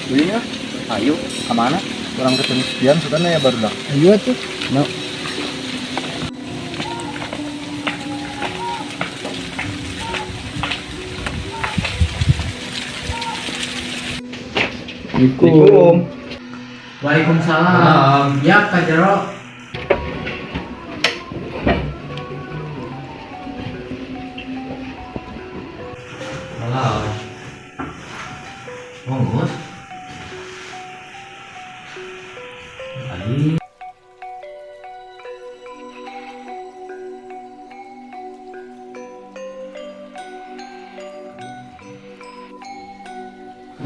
Ini ya. Ayo, kemana? Urang ketemu sekian sudah ya baru dah. Ayo tuh. No. Assalamualaikum. Waalaikumsalam. Ya, Kak Jero. Halo. Monggo. Ayo.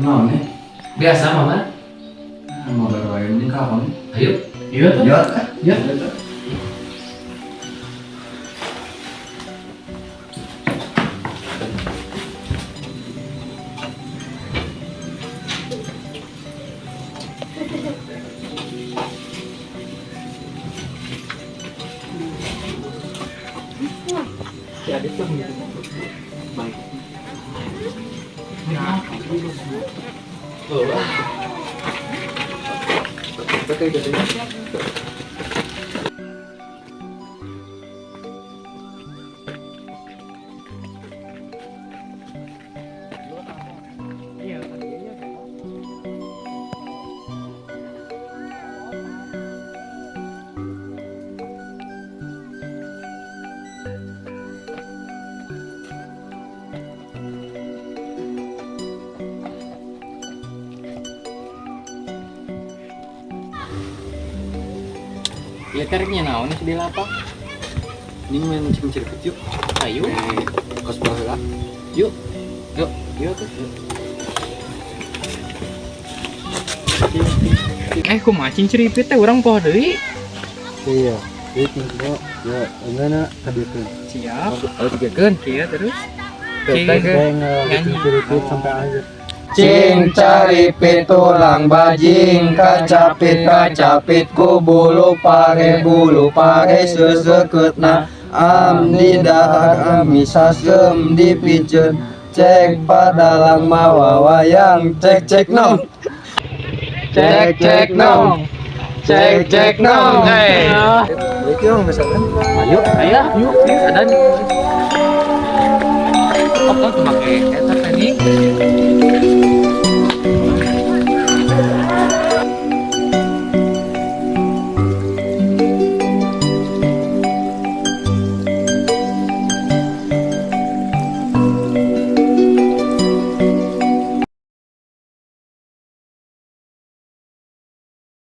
Naon nih? Biasa, Mama. Mau baru ini kapan? Ayo. Iya tuh. Ya. Ya. Baik. Ya tariknya naon sih di lapak? Ini main cing-cing yuk. Ayo. Kos bola. Yuk. Yuk, yuk tuh. Kumaha cing ceripit teh urang poho deui. Iya. Jadi tinggal ya enggak nak kadiekeun. Siap. Oh, dikeun. Iya terus. Kayak nggak sampai akhir. Cing cari tulang bajing kacapit kacapit ku bulu pare seseketna am di dahar ami sasem dipiceun cek padalang mawa wayang cek cek nong cek cek nong cek cek nong. Hey. Baik yuk misalkan. Ayo, ayo, yuk, ada. Oh, tuh make eta teh nih.